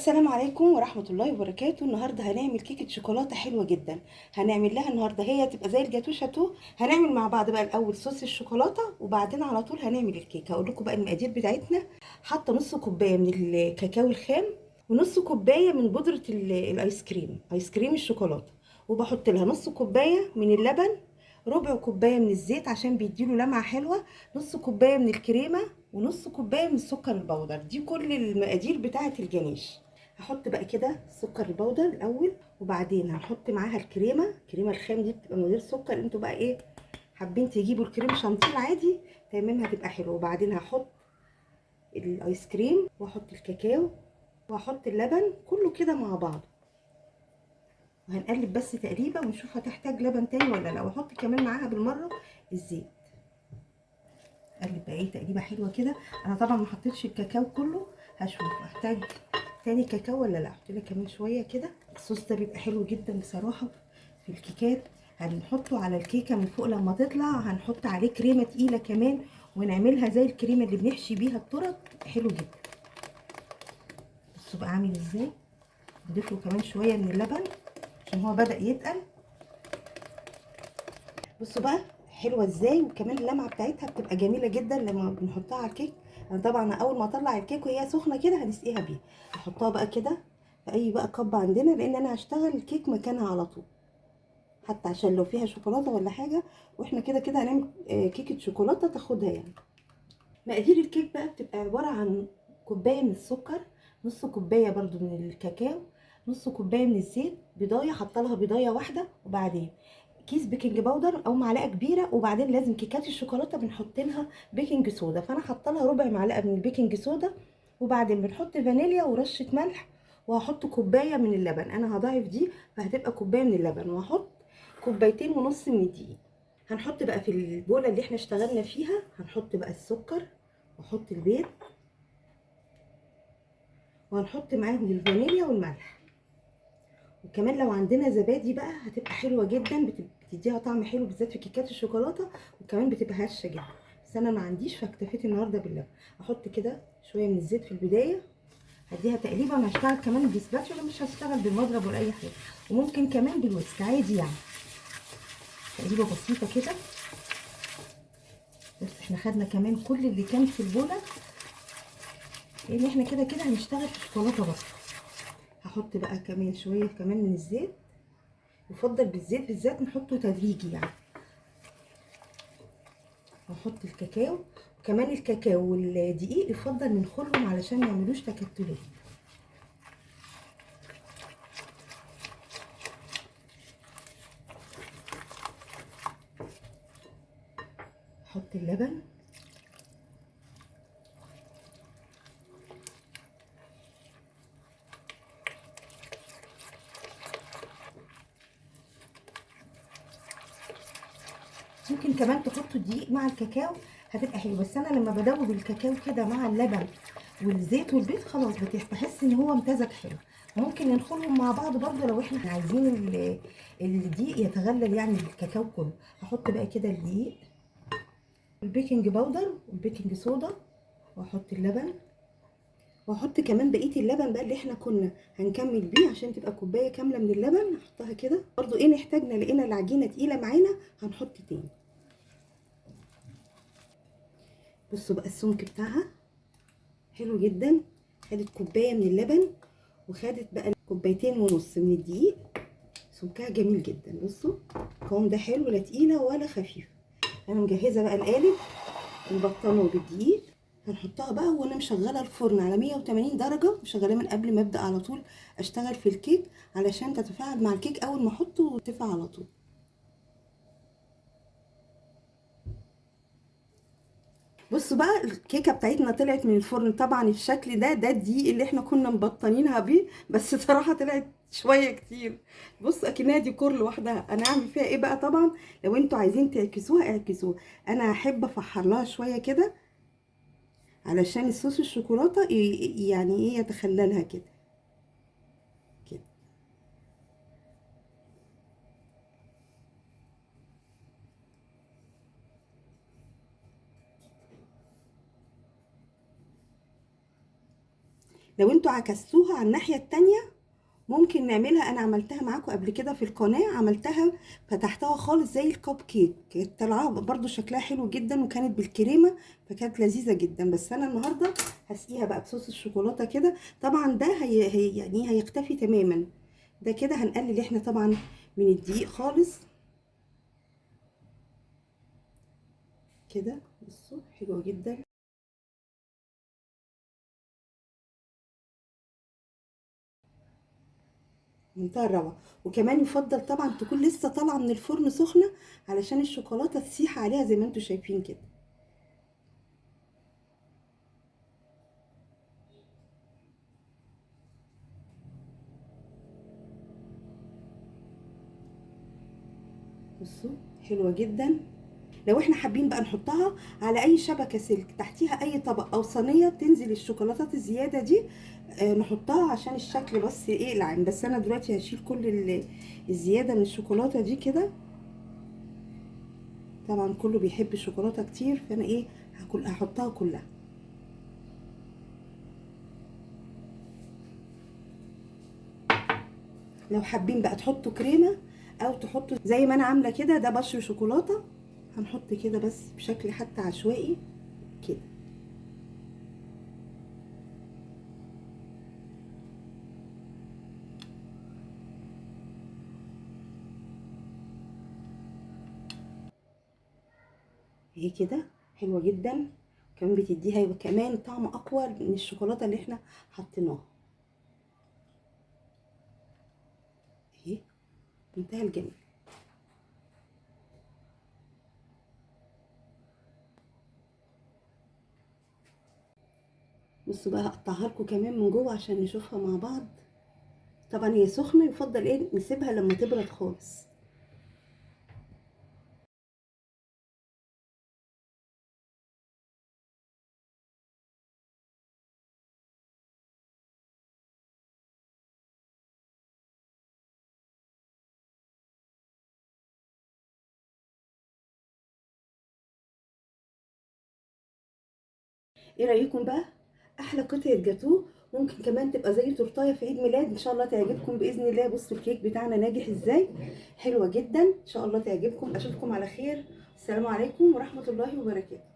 السلام عليكم ورحمة الله وبركاته. النهاردة هنعمل كيكة شوكولاتة حلوة جدا، هنعمل لها النهاردة هي تبقى زي الجاتو شاتو. هنعمل مع بعض بقى الأول صوص الشوكولاتة وبعدين على طول هنعمل الكيكة. هقول لكم بقى المقادير بتاعتنا. حاطة نص كوباية من الكاكاو الخام ونص كوباية من بودرة الآيس كريم، آيس كريم الشوكولاتة، وبحط لها نص كوباية من اللبن، ربع كوباية من الزيت عشان بيديله لمعة حلوة، نص كوباية من الكريمة، ونص كوباية من السكر البودر. دي كل المقادير بتاعة الجنيش. هحط بقى كده السكر البودر الأول، وبعدين هنحط معاها الكريمة. الكريمة الخام دي بتبقى من غير سكر، انتوا بقى ايه حابين تجيبوا الكريم شانتيه العادي تمام هتبقى حلوة. وبعدين هحط الايس كريم واحط الكاكاو واحط اللبن كله كده مع بعض، وهنقلب بس تقريبا ونشوف هتحتاج لبن تاني ولا لا. واحط كمان معاها بالمرة الزيت. قلب بقى ايه تقريبا حلوة كده. انا طبعا ما حطيتش الكاكاو كله، هشوف احتاج تاني كاكاو ولا لا. احط لها كمان شوية كده. الصوص ده بيبقى حلو جدا بصراحة في الكيكات، هنحطه على الكيكه من فوق لما تطلع، هنحط عليه كريمة تقيلة كمان ونعملها زي الكريمة اللي بنحشي بيها التورت، حلو جدا. بصوا بقى عامل ازاي. نضيف له كمان شوية من اللبن عشان هو بدأ يتقل. بصوا بقى حلوة ازاي، وكمان اللمعة بتاعتها بتبقى جميلة جدا لما بنحطها على الكيك. انا طبعا اول ما اطلع الكيك وهي سخنة كده هنسقيها بيها. احطها بقى كده في اي بقى cup عندنا، لان انا هشتغل الكيك مكانها على طول، حتى عشان لو فيها شوكولاتة ولا حاجة، واحنا كده كده هنعمل كيكة شوكولاتة تاخدها يعني. مقادير الكيك بقى بتبقى عبارة عن كوباية من السكر، نص كوباية برده من الكاكاو، نص كوباية من الزيت، بيضايه حاطه لها بيضايه واحدة، وبعدين كيس baking powder او معلقه كبيرة، وبعدين لازم كيكات الشوكولاتة بنحط لها baking soda، فانا حاطه لها ربع معلقه من ال baking soda، وبعدين بنحط فانيليا ورشه ملح، وهحط كوباية من اللبن. انا هضاعف دي فهتبقى كوباية من اللبن، وهحط كوبايتين ونص من الدقيق. هنحط بقى في البوله اللي احنا اشتغلنا فيها، هنحط بقى السكر واحط البيض، وهنحط معاهم الفانيليا والملح، وكمان لو عندنا زبادي بقى هتبقى حلوة جدا، بتديها طعم حلو بالذات في كيكات الشوكولاتة، وكمان بتبقى هشه جدا. بس انا ما عنديش فاكتفيت النهارده باللبن. احط كده شوية من الزيت في البداية، هديها تقريبا. هشتغل كمان بال spatula، مش هشتغل بالمضرب ولا اي حاجة، وممكن كمان بال whisk عادي يعني، تقريبا بسيطة كده. بس احنا خدنا كمان كل اللي كان في البوله، لان احنا كده كده هنشتغل في الشوكولاتة بس. هحط بقى كمان شوية كمان من الزيت، يفضل بالزيت بالذات نحطه تدريجي يعني. هحط الكاكاو، وكمان الكاكاو والدقيق يفضل ننخلهم علشان ما يعملوش تكتلات. احط اللبن، ممكن كمان تحطوا الدقيق مع الكاكاو هتبقى حلوة. بس انا لما بدوب الكاكاو كده مع اللبن والزيت والبيض خلاص بحس ان هو امتزج حلو. ممكن ننخلهم مع بعض برضو لو احنا عايزين الدقيق يتغلل يعني الكاكاو كله. هحط بقى كده الدقيق، ال baking powder وال baking soda، واحط اللبن، واحط كمان بقية اللبن بقى اللي احنا كنا هنكمل بيه عشان تبقى كوباية كاملة من اللبن. هحطها كده برضو. ايه نحتاجنا لقينا العجينة تقيلة معانا هنحط تاني. بصوا بقى السمك بتاعها حلو جدا. خدت كوباية من اللبن وخدت بقى كوبايتين ونص من الدقيق، سمكها جميل جدا. بصوا القوام ده حلو، لا تقيلة ولا خفيفة. انا مجهزة بقى القالب وبطنه بالدقيق. هنحطها بقى وانا مشغله الفرن على 180 درجه، مشغلاه من قبل ما ابدا على طول اشتغل في الكيك علشان تتفاعل مع الكيك اول ما احطه وتفع على طول. بصوا بقى الكيكه بتاعتنا طلعت من الفرن. طبعا الشكل ده الدقيق اللي احنا كنا مبطنينها بيه، بس صراحة طلعت شوية كتير. بصوا اكنها ديكور لوحدها. انا هعمل فيها ايه بقى؟ طبعا لو انتوا عايزين تعكسوها اعكسوها، انا هحب افحر لها شوية كده علشان الصوص الشوكولاتة يعني ايه يتخللها كده كده. لو انتوا عكستوها على الناحية التانية ممكن نعملها، انا عملتها معاكم قبل كده في القناة، عملتها فتحتها خالص زي الكب كيك، كانت طالعه برضو شكلها حلو جدا، وكانت بالكريمه فكانت لذيذة جدا. بس انا النهارده هسقيها بقى بصوص الشوكولاتة كده. طبعا ده هي يعني هيختفي تماما. ده كده هنقلل احنا طبعا من الدقيق خالص كده. بصوا حلوة جدا. منتهى الروعة. وكمان يفضل طبعا تكون لسه طالعه من الفرن سخنة علشان الشوكولاتة تسيح عليها زي ما انتم شايفين كده. بصوا حلوة جدا. لو احنا حابين بقى نحطها على اي شبكة سلك تحتيها اي طبق او صينية تنزل الشوكولاتات الزيادة دي، نحطها عشان الشكل بس ايه العام. بس انا دلوقتي هشيل كل الزيادة من الشوكولاتة دي كده. طبعا كله بيحب الشوكولاتة كتير، فانا ايه هحطها كلها. لو حابين بقى تحطوا كريمة او تحطوا زي ما انا عامله كده، ده بشر شوكولاتة، هنحط كده بس بشكل حتى عشوائي كده. اهي كده حلوة جدا، كمان بتديها كمان طعم اقوى من الشوكولاتة اللي احنا حطيناها. اهي منتهى الجمال. بصوا بقى هقطعها لكم كمان من جوه عشان نشوفها مع بعض. طبعا هي سخنة، يفضل ايه نسيبها لما تبرد خالص. ايه رايكم بقى؟ احلى قطعه جاتوه، ممكن كمان تبقى زي تورتايه في عيد ميلاد، ان شاء الله تعجبكم باذن الله. بصوا الكيك بتاعنا ناجح ازاي، حلوة جدا، ان شاء الله تعجبكم. اشوفكم على خير، السلام عليكم ورحمة الله وبركاته.